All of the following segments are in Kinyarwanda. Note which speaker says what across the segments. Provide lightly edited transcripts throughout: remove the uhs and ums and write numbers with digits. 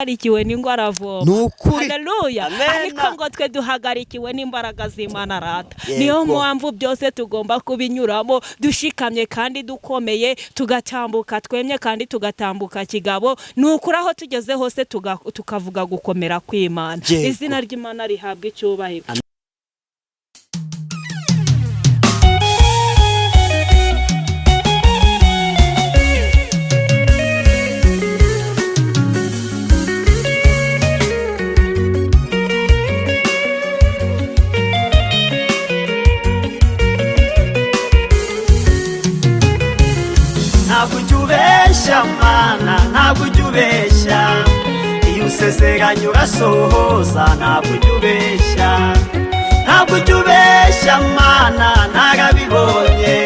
Speaker 1: Uhagarikiwe n'ingwe aravoma.
Speaker 2: Ni ukuri.
Speaker 1: Haleluya.
Speaker 2: Amen.
Speaker 1: Ariko ngo twe duhagarikiwe n'imbaraga z'Imana rata.
Speaker 2: Yego.
Speaker 1: Niyo mpamvu byose tugomba kubinyuramo dushikamye kandi dukomeye, tugatambuka twemye kandi tugatambuka kigabo. Ni ukuri aho tugeze hose tukavuga gukomera kw'Imana.
Speaker 2: Yego.
Speaker 1: Izina ry'Imana rihabwa icyubahiro.
Speaker 3: Ntabwo ujya ubeshya Mana, ntabwo ujya ubeshya. Iyo usezeranye urasohoza, ntabwo ujya ubeshya. Ntabwo ujya ubeshya Mana, narabibonye.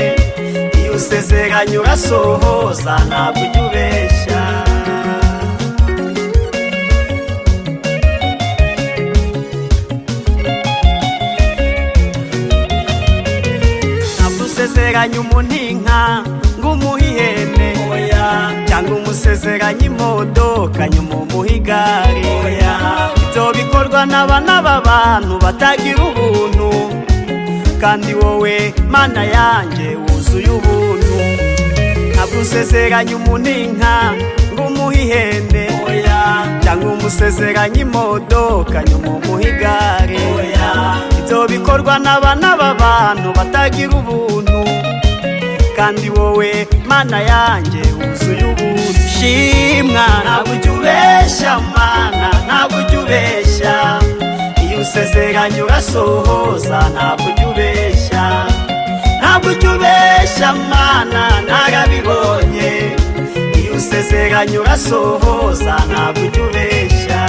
Speaker 3: Iyo usezeranye urasohoza, ntabwo ujya ubeshya. Ntabwo usezeranye umuntu inka ngo umuhe ihene, cyangwa umusezeranye imodoka nyuma umuhe igare. Ibyo bikorwa n'abana b'abantu batagira ubuntu, kandi wowe Mana yanjye wuzuye ubuntu. Ntabwo usezeranye umuntu inka ngo umuhe ihene, cyangwa umusezeranye imodoka nyuma umuhe igare. Ibyo bikorwa n'abana b'abantu batagira ubuntu, kandi wowe Mana yanjye wuzuye ubuntu. Shimwa, ntabwo ujya ubeshya Mana, ntabwo ujya ubeshya. Iyo usezeranye urasohoza, ntabwo ujya ubeshya. Ntabwo ujya ubeshya Mana, narabibonye. Iyo usezeranye urasohoza, ntabwo ujya ubeshya.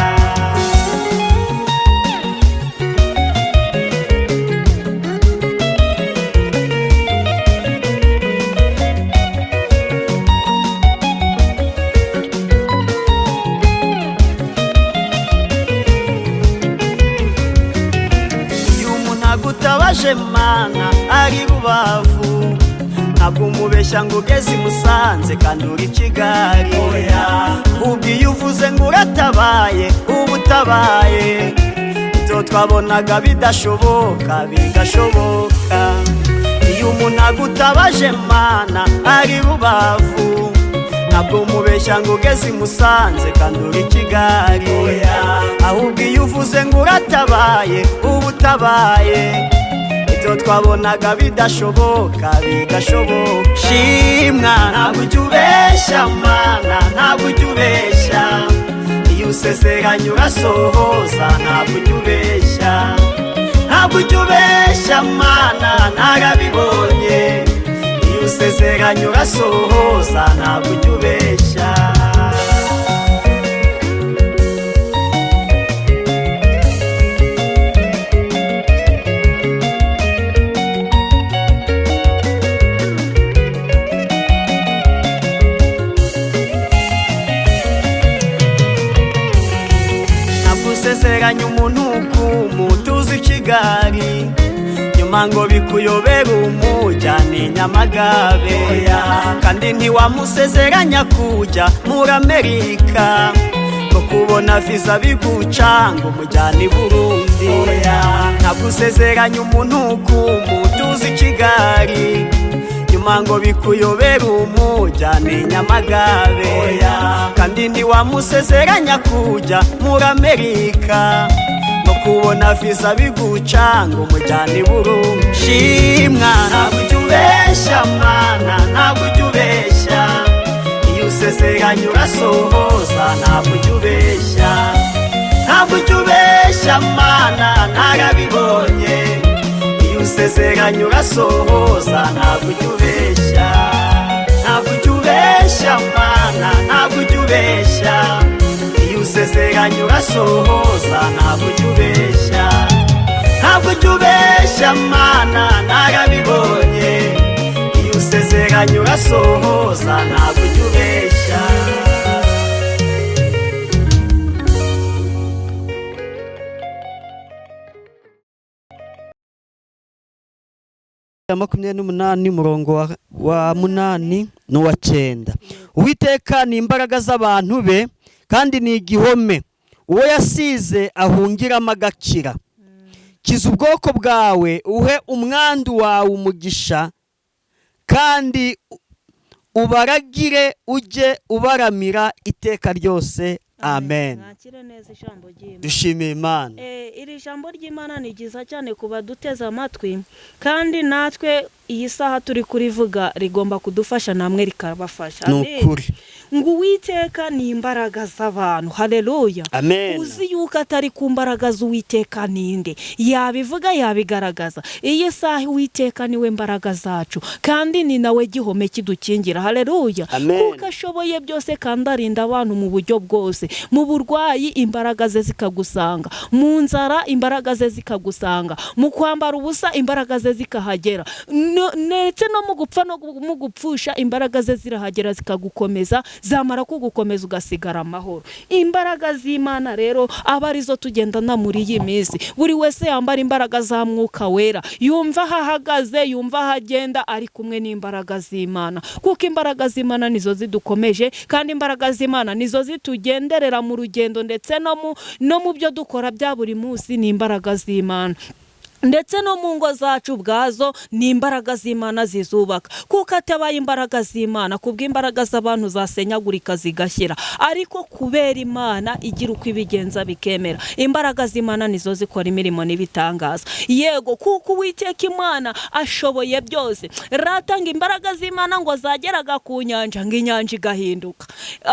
Speaker 3: Iyo umuntu agutabaje Mana ari Rubavu, ntabwo umubeshya ngo ugeze i Musanze kandi uri Kigali. Ubwo iyo uvuze ngo uratabaye, uba utabaye. Ibyo twabonaga bidashoboka bigashoboka. Iyo umuntu agutabaje Mana ari Rubavu, ntabwo umubeshya ngo ugeze i Musanze kandi uri Kigali. Ahubwo iyo uvuze ngo uratabaye, uba utabaye. Ibyo twabonaga bidashoboka bigashoboka. Shimwa, ntabwo ujya ubeshya Mana, ntabwo ujya ubeshya. Iyo usezeranye urasohoza, ntabwo ujya ubeshya. Ntabwo ujya ubeshya Mana, narabibonye. Iyo usezeranye urasohoza, ntabwo ujya ubeshya. Ntabwo usezeranye umuntu kumutuza i Kigali, nyuma ngo bikuyobere umujyane i Nyamagabe. Kandi ntiwamusezeranya kujya muri Amerika, ngo kubona viza biguca ngo umujyane i Burundi. Ntabwo usezeranya umuntu kumutuza i Kigali, nyuma ngo bikuyobere umujyane i Nyamagabe. Kandi ntiwamusezeranya kujya muri Amerika, no kubona viza biguca ngo umujyane i Burundi. Shimwa, ntabwo ujya ubeshya Mana, ntabwo ujya ubeshya. Iyo usezeranye urasohoza, ntabwo ujya ubeshya. Ntabwo ujya ubeshya Mana, narabibonye. Iyo usezeranye urasohoza, ntabwo ujya ubeshya. Ntabwo ujya ubeshya Mana, ntabwo ujya ubeshya. Iyo usezeranye urasohoza, ntabwo ujya ubeshya. Ntabwo ujya ubeshya Mana, narabibonye. Iyo usezeranye urasohoza, ntabwo ujya ubeshya.
Speaker 2: 28 umurongo wa 8 n'uwa 9. Uwiteka ni imbaraga z'abantu be,
Speaker 3: Kandi ni igihome uwo yasize ahungiramo agakira. Kiza ubwoko bwawe, uhe umwandu wawe umugisha, kandi ubaragire, ujye ubaramira iteka ryose. Amen.
Speaker 1: Mwakire neza ijambo ry'Imana.
Speaker 3: Dushimiye Imana.
Speaker 1: Iri jambo ry'Imana ni ryiza cyane ku baduteze amatwi, kandi natwe iyi saha turi kurivuga rigomba kudufasha, namwe rikabafasha.
Speaker 3: Ni
Speaker 1: Amen.
Speaker 3: ukuri.
Speaker 1: Ngo Uwiteka ni imbaraga z'abantu, haleluya.
Speaker 3: Amen.
Speaker 1: Uzi yuko atari ku mbaraga z'Uwiteka ninde yabivuga, yabigaragaza? Iyi saha Uwiteka niwe mbaraga zacu, kandi ni nawe gihome kidukingira, haleluya.
Speaker 3: Amen.
Speaker 1: Kuko ashoboye byose kandi arinda abantu mu buryo bwose. Mu burwayi imbaraga ze zikagusanga, mu nzara imbaraga ze zikagusanga, mu kwambara ubusa imbaraga ze zikahagera, ndetse no mu gupfa no mu gupfusha imbaraga ze zirahagera zikagukomeza, zamara kugukomeza ugasigara amahoro. Imbaraga z'Imana rero aba arizo tugendana muri iyi minsi. Buri wese yambara imbaraga za Mwuka Wera, yumva aho ahagaze, yumva aho agenda ari kumwe n'imbaraga z'Imana, kuko imbaraga z'Imana nizo zidukomeje, kandi imbaraga z'Imana nizo zitugenderera mu rugendo, ndetse no mu byo dukora bya buri munsi ni imbaraga z'Imana, ndetse no mu ngo zacu ubwazo ni imbaraga z'Imana zizubaka, kuko atabaye imbaraga z'Imana, kubw'imbaraga z'abantu zasenyagurika zigashyira, ariko kubera Imana igira uko ibigenza bikemera. Imbaraga z'Imana nizo zikora imirimo n'ibitangaza. Yego, kuko Uwiteka Imana ashoboye byose. Ratanga imbaraga z'Imana ngo zageraga ku nyanja, ngo inyanja igahinduka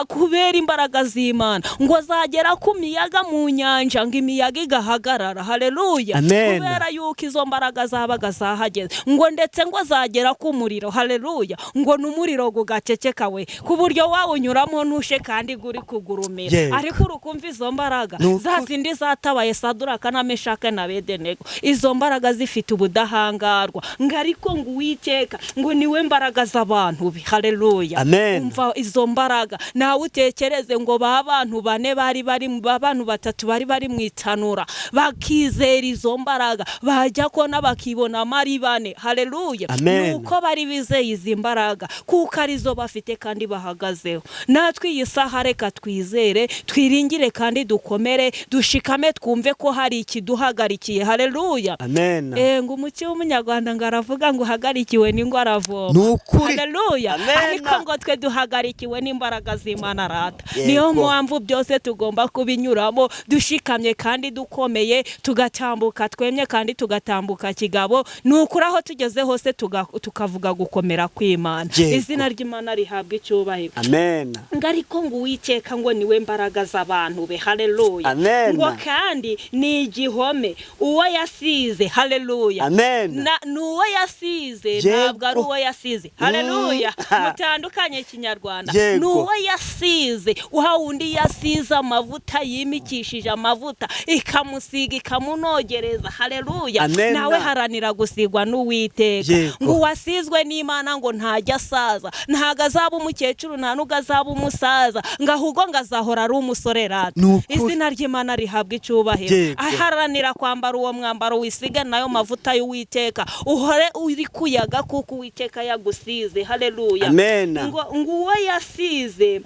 Speaker 1: kubera imbaraga z'Imana, ngo zagera ku miyaga mu nyanja, ngo imiyaga igahagarara, haleluya.
Speaker 3: Amen.
Speaker 1: Kubera yuko izo mbaraga zabaga zahageze, ngo ndetse ngo zagera ku muriro, haleluya, ngo n'umuriro gugaceceka we, ku buryo wawunyuramo ntushe kandi guri kugurumira. Ariko urukumva izo mbaraga
Speaker 3: Ni ukuri.
Speaker 1: za zindi zatabaye Saduraka na Meshake na Bedenego, izo mbaraga zifite ubudahangarwa. Ngo ariko ngo Uwiteka ngo niwe mbaraga z'abantu be, haleluya.
Speaker 3: Amen.
Speaker 1: Umva izo mbaraga nawe, utekereze ngo ba bantu bane bari bari, ba bantu batatu bari bari mu itanura, bakizera izo mbaraga, bajya kona bakibonamo ari bane, haleluya.
Speaker 3: Amen.
Speaker 1: Nuko bari bizeye izi mbaraga, kuko arizo bafite kandi bahagazeho. Natwe iyi saha reka twizere, twiringire kandi dukomere, dushikame, twumve ko hari ikiduhagarikiye, haleluya.
Speaker 3: Amen.
Speaker 1: Ngo umuco w'Umunyarwanda ngo aravuga ngo uhagarikiwe n'ingwe aravoma.
Speaker 3: Ni ukuri.
Speaker 1: Haleluya.
Speaker 3: Amen.
Speaker 1: Ariko ngo twe duhagarikiwe n'imbaraga z'Imana rata.
Speaker 3: Yego.
Speaker 1: Niyo mpamvu byose tugomba kubinyuramo dushikamye kandi dukomeye, tugatambuka twemye kandi tugatambuka kigabo. Ni ukuri aho tugeze hose tukavuga gukomera kw'Imana.
Speaker 3: Yego.
Speaker 1: Izina ry'Imana rihabwa icyubahiro.
Speaker 3: Amen.
Speaker 1: Ngo ariko ngo Uwiteka ngo niwe mbaraga z'abantu be, haleluya.
Speaker 3: Amen.
Speaker 1: Ngo kandi ni igihome uwo yasize, haleluya.
Speaker 3: Amen.
Speaker 1: Ni uwo yasize,
Speaker 3: Yego.
Speaker 1: ntabwo ari uwo yasize, haleluya. Mutandukanye Ikinyarwanda.
Speaker 3: Yego.
Speaker 1: Ni uwo yasize, wa wundi yasize amavuta, yimikishije amavuta, ikamusiga, ikamunogereza, haleluya.
Speaker 3: Amen.
Speaker 1: Nawe haranira gusigwa n'Uwiteka.
Speaker 3: Yego.
Speaker 1: Ngo uwasizwe n'Imana ngo ntajya asaza, ntabwo azaba umukecuru, nta nubwo azaba umusaza, ngo ahubwo ngo azahora ari umusore rata.
Speaker 3: Ni ukuri.
Speaker 1: Izina ry'Imana rihabwa icyubahiro.
Speaker 3: Yego.
Speaker 1: Aharanira kwambara uwo mwambaro, wisiga nayo mavuta y'Uwiteka, uhore uri kuyaga kuko Uwiteka yagusize, haleluya.
Speaker 3: Amen.
Speaker 1: Ngo uwo yasize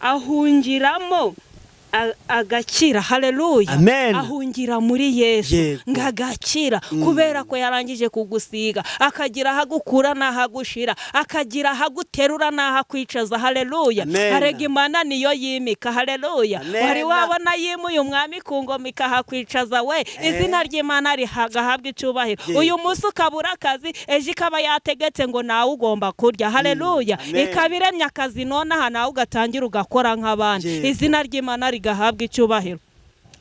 Speaker 1: ahungiramo agakira, haleluya.
Speaker 3: Amen.
Speaker 1: Ahungira muri Yesu
Speaker 3: Yego.
Speaker 1: ngo agakira, kubera ko yarangije kugusiga, akagira aho agukura n'aho agushira, akagira aho aguterura n'aho akwicaza, haleluya.
Speaker 3: Amen.
Speaker 1: Arega Imana niyo yimika, haleluya.
Speaker 3: Amen.
Speaker 1: Wari wabona yimuye umwami ku ngoma ikahakwicaza we? Izina ry'Imana rigahabwa icyubahiro.
Speaker 3: Yego.
Speaker 1: Uyu munsi ukabura akazi, ejo ikaba yategetse ngo nawe ugomba kurya, haleluya.
Speaker 3: Amen.
Speaker 1: Ikaba iremye akazi nonaha, nawe ugatangira ugakora nk'abandi.
Speaker 3: Yego.
Speaker 1: Izina ry'Imana rigahabwa icyubahiro.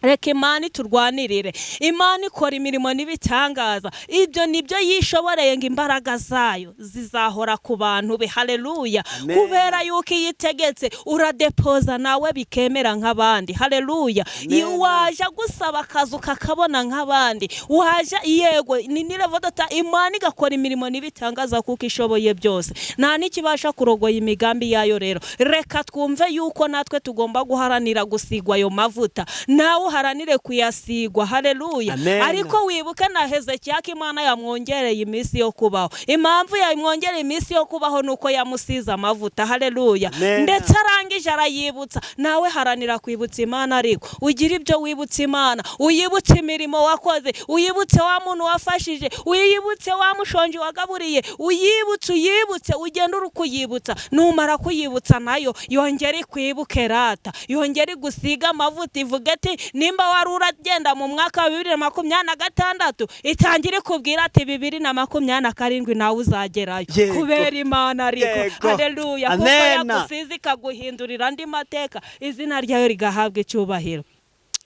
Speaker 1: Reka Imana iturwanirire. Imana ikora imirimo n'ibitangaza, ibyo nibyo yishoboreye. Ngo imbaraga zayo zizahora ku bantu be, haleluya.
Speaker 3: Amen.
Speaker 1: Kubera yuko iyo itegetse uradepoza nawe bikemera nk'abandi, haleluya.
Speaker 3: Amen.
Speaker 1: Iyo waje gusaba akazi ukakabona nk'abandi, waje, yego, ni nirevodota. Imana igakora imirimo n'ibitangaza kuko ishoboye byose, nta n'ikibasha kurogoya imigambi yayo. Rero reka twumve yuko natwe tugomba guharanira gusigwa ayo mavuta. Nawe uharanire kuyasigwa. Haleluya.
Speaker 3: Amen.
Speaker 1: Ariko wibuke na Hezekiya ko Imana yamwongereye iminsi yo kubaho. Impamvu yamwongereye iminsi yo kubaho nuko yamusize amavuta. Haleluya.
Speaker 3: Amen.
Speaker 1: Ndetse arangije arayibutsa. Nawe haranira kwibutsa Imana, ariko ugira ibyo wibutsa Imana, uyibutse imirimo wakoze, uyibutse wa muntu wafashije, uyibutse wa mushonji wagaburiye, uyibutse ugenda uri kuyibutsa. Numara kuyibutsa nayo yongere ikwibuke rata, yongere igusiga amavuta, ivuge ati nimba wari uragenda mu mwaka wa 2026, itangire ikubwira ati 2027 nawe uzagerayo.
Speaker 3: Yego.
Speaker 1: Kubera Imana ariko.
Speaker 3: Yego.
Speaker 1: Haleluya. Kuko
Speaker 3: Amen.
Speaker 1: yagusize ikaguhindurira andi mateka, izina ryayo rigahabwa icyubahiro.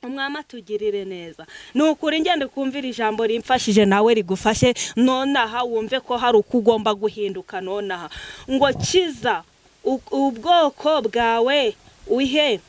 Speaker 1: Umwami atugirire neza. Ni ukuri ngende kumvira ijambo rimfashije nawe rigufashe nonaha, wumve ko hari uko ugomba guhinduka nonaha. Ngo kiza ubwoko bwawe, uhe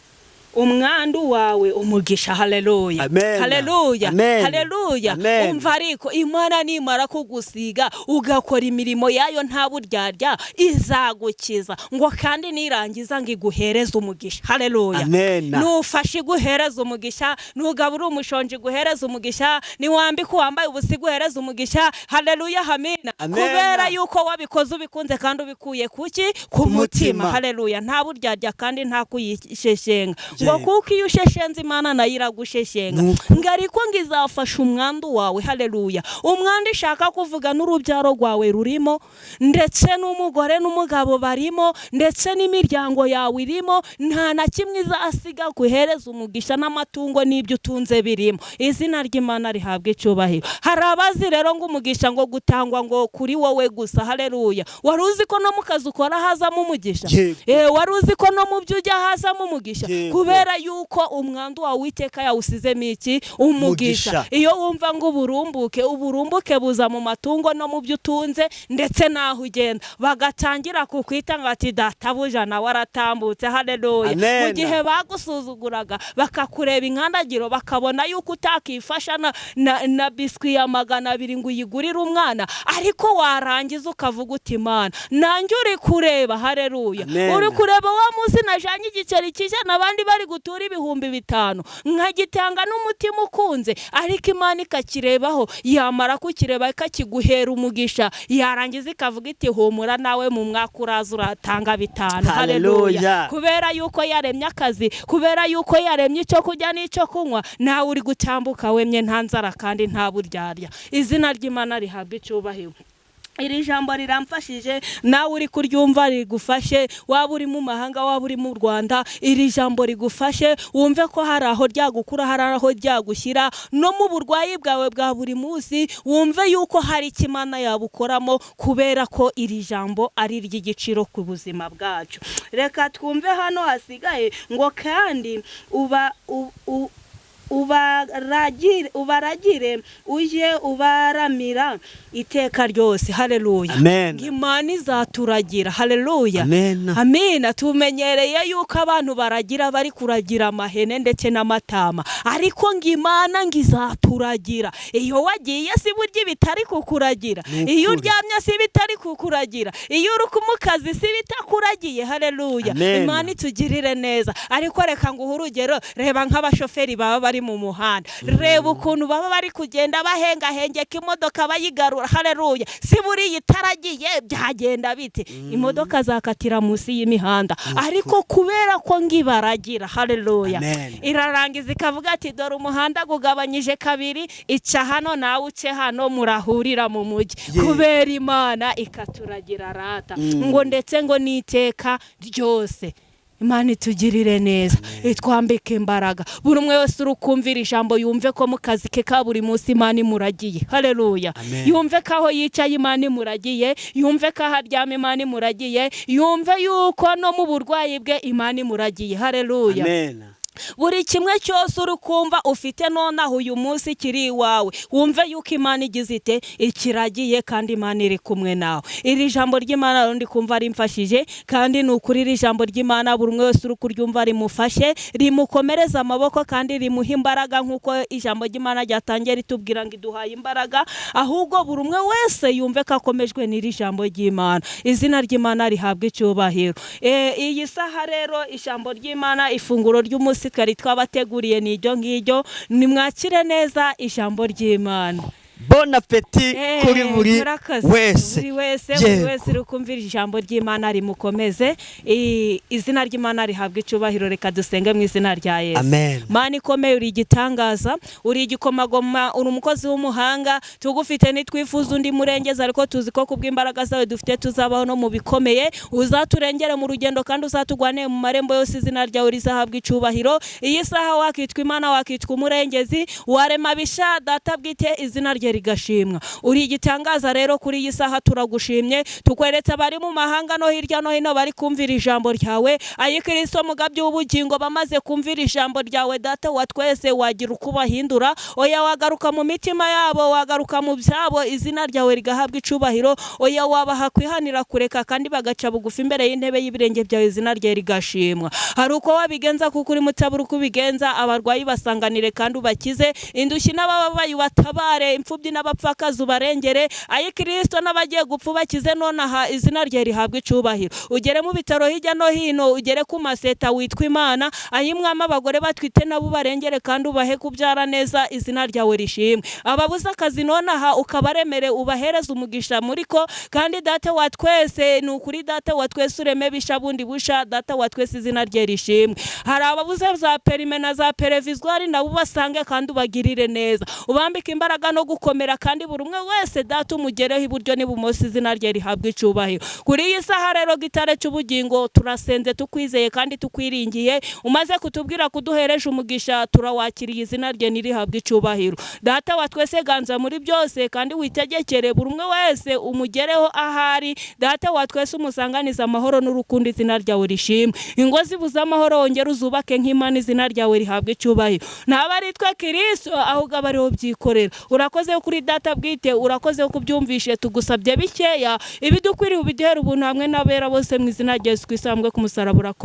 Speaker 1: umwandu wawe umugisha. Haleluya.
Speaker 3: Amen.
Speaker 1: Haleluya.
Speaker 3: Amen.
Speaker 1: Haleluya.
Speaker 3: Amen.
Speaker 1: Umva ariko Imana nimara kugusiga ugakora imirimo yayo nta buryarya, izagukiza. Ngo kandi nirangiza ngo iguhereze umugisha. Haleluya.
Speaker 3: Amen.
Speaker 1: Nufashe iguhereze umugisha, nugabura umushonji iguhereze umugisha, niwambika uwambaye ubusa iguhereze umugisha. Haleluya, amina.
Speaker 3: Amen.
Speaker 1: Kubera yuko wabikoze ubikunze kandi ubikuye kuki? Ku
Speaker 3: Ku mutima.
Speaker 1: mutima. Haleluya. Nta buryarya kandi nta kuyisheshenga. Ngo
Speaker 3: Yego.
Speaker 1: kuko iyo usheshenze Imana nayo iragusheshenga.
Speaker 3: Nuko.
Speaker 1: Ngo ariko ngo izafasha umwandu wawe. Haleluya. Umwandu ishaka kuvuga n'urubyaro rwawe rurimo, ndetse n'umugore n'umugabo barimo, ndetse n'imiryango yawe irimo. Nta na kimwe izasiga guhereza umugisha, n'amatungo n'ibyo utunze birimo. Izina ry'Imana rihabwa icyubahiro. Hari abazi rero ngo umugisha ngo gutangwa ngo kuri wowe gusa. Haleluya. Wari uzi ko no mu kazi ukora hazamo umugisha?
Speaker 3: Yego.
Speaker 1: Wari uzi ko no mu byo ujya hazamo umugisha?
Speaker 3: Yego.
Speaker 1: Kubera yuko umwandu wawe Uwiteka yawusizemo iki? Umugisha.
Speaker 3: Umugisha.
Speaker 1: Iyo wumva ngo uburumbuke buza mu matungo no mu byo utunze ndetse n'aho ugenda, bagatangira kukwita ngo ati databuja nawe aratambutse. Haleluya.
Speaker 3: Amen.
Speaker 1: Mu gihe bagusuzuguraga bakakureba inkandagiro, bakabona yuko utakifasha na biswi ya 200 ngo uyigurire umwana, ariko warangiza ukavuga uti Imana nanjye uri kureba. Haleluya.
Speaker 3: Amen.
Speaker 1: Uri kureba wa munsi najanye igiceri cy'ijana abandi bari gutura 5000, nkagitanga n'umutima ukunze, ariko Imana ikakirebaho, yamara kukireba ikakiguhera umugisha, yarangiza ikavuga iti humura nawe mu mwaka uraza uratanga 5.
Speaker 3: Haleluya.
Speaker 1: Haleluya. Kubera yuko yaremye akazi, kubera yuko yaremye icyo kurya n'icyo kunywa, nawe uri gutambuka wemye nta nzara kandi nta buryarya. Izina ry'Imana rihabwa icyubahiro. Iri jambo riramfashije, nawe uri kuryumva rigufashe, waba uri mu mahanga waba uri mu Rwanda, iri jambo rigufashe, wumve ko hari aho ryagukura, hari aho ryagushyira, no mu burwayi bwawe bwa buri munsi wumve yuko hari icyo Imana yabukoramo, kubera ko iri jambo ari iry'igiciro ku buzima bwacu. Reka twumve hano hasigaye ngo kandi ubaragire ujye ubaramira iteka ryose. Haleluya.
Speaker 3: Amen.
Speaker 1: Imana izaturagira. Haleluya.
Speaker 3: Amen.
Speaker 1: Amina. Tumenyereye yuko abantu baragira bari kuragira amahene ndetse n'amatama, ariko ngo Imana ngo izaturagira. Iyo wagiye si burya bitari kukuragira, iyo uryamye si bitari kukuragira, iyo uri mu kazi si bitakuragiye. Haleluya. Imana itugirire neza. Ariko reka nguhe urugero, reba nk'abashoferi baba bari mu muhanda, reba ukuntu baba bari kugenda bahengahengeka imodoka bayigarura. Haleluya. Si buriya itaragiye byagenda bite? Imodoka zakatira munsi y'imihanda, ariko kubera ko ngibaragira. Haleluya. Irarangiza ikavuga ati dore umuhanda gugabanyije kabiri, ica hano nawe uce hano, murahurira mu mujyi. Kubera Imana ikaturagira rata, ngo ndetse ngo n'iteka ryose. Imana itugirire neza, itwambike imbaraga. Buri umwe wese uri kumvira ijambo yumve ko mu kazi ke ka buri munsi Imana imuragiye. Haleluya. Yumve ko aho yicaye Imana imuragiye, yumve ko aho aryama Imana imuragiye, yumve yuko no mu burwayi bwe Imana imuragiye. Haleluya.
Speaker 3: Amen.
Speaker 1: Buri kimwe cyose uri kumva ufite nonaho uyu munsi kiri iwawe, wumve yuko Imana igize ite ikiragiye, kandi Imana iri kumwe nawe. Iri jambo ry'Imana rero ndi kumva rimfashije, kandi ni ukuri iri jambo ry'Imana buri umwe wese uri kuryumva rimufashe, rimukomereza amaboko kandi rimuha imbaraga, nk'uko ijambo ry'Imana ryatangiye ritubwira ngo iduhaye imbaraga. Ahubwo buri umwe wese yumve ko akomejwe n'iri jambo ry'Imana. Izina ry'Imana rihabwa icyubahiro. Iyi saha rero ijambo ry'Imana, ifunguro ry'umunsi munsi twari twabateguriye ni ibyo ngibyo. Nimwakire neza ijambo ry'Imana.
Speaker 3: Bon appétit kuri buri
Speaker 1: Murakoze.
Speaker 3: wese.
Speaker 1: Buri wese, buri wese uri kumvira ijambo ry'Imana rimukomeze. Izina ry'Imana rihabwa icyubahiro. Reka dusenge mu izina rya Yesu.
Speaker 3: Amen.
Speaker 1: Mana ikomeye, uri igitangaza, uri igikomagoma, uri umukozi w'umuhanga. Tugufite ntitwifuza undi murengezi, ariko tuzi ko kubw'imbaraga zawe dufite tuzabaho no mu bikomeye. Uzaturengere mu rugendo kandi uzatugwanire mu marembo yose, izina ryawe rizahabwa icyubahiro. Iyi saha wakitwa Imana, wakitwa umurengezi, warema bisha, Data bwite, izina rye rigashimwa. Uri igitangaza rero, kuri iyi saha turagushimye, tukweretse abari mu mahanga no hirya no hino bari kumvira ijambo ryawe. Ayi Kristo mugabyi w'ubugingo, bamaze kumvira ijambo ryawe, Data wa twese, wagira uko ubahindura. Oya, wagaruka mu mitima yabo, wagaruka mu byabo, izina ryawe rigahabwa icubahiro. Oya, wabaha kwihanira kureka kandi bagaca bugufi imbere y'intebe y'ibirenge byawe, izina rye rigashimwa. Hari uko wabigenza kuko uri mutabura uko ubigenza. Abarwayi basanganire kandi ubakize, indushyi n'abababaye ubatabare, imfubyi n'abapfakazi ubarengere. Ayi Kristo, n'abagiye gupfa ubakize nonaha, izina rye rihabwa icubahiro. Ugere mu bitaro hirya no hino, ugere ku maseta, witwa Imana. Ayi Mwami, abagore batwite nabo ubarengere kandi ubahe kubyara neza, izina ryawe rishimwe. Ababuze akazi nonaha ukabaremere, ubahereze umugisha muri ko. Kandi Data wa twese, ni ukuri Data wa twese, ureme bisha bundi busha, Data wa twese, izina rye rishimwe. Hari ababuze za permis na za provisoire, nabo ubasange kandi ubagirire neza, ubambike imbaraga no gukomera, kandi buri umwe wese, Data, umugereho iburyo n'ibumoso, izina rye rihabwa icubahiro. Kuri iyi saha rero, gitare cy'ubugingo, turasenze tukwizeye kandi tukwiringiye. Umaze kutubwira kuduhereje umugisha, turawakiriye, izina rye nirihabwa icubahiro. Data wa twese, ganza muri byose kandi witegekere buri umwe wese, umugereho ahari. Data wa twese, umusanganize amahoro n'urukundo, izina ryawe rishimwe. Ingo zibuze amahoro wongere uzubake nk'Imana, izina ryawe rihabwa icyubahiro. Ntaba ari twe Kristo, ahubwo aba ariho byikorera. Urakoze kuri Data bwite, urakoze kubyumvishe. Tugusabye bikeya, ibidukwiriye ubiduhere ubuntu hamwe n'abera bose mu izina rya Yesu Kristo, hamwe ku musaraba. Urakoze.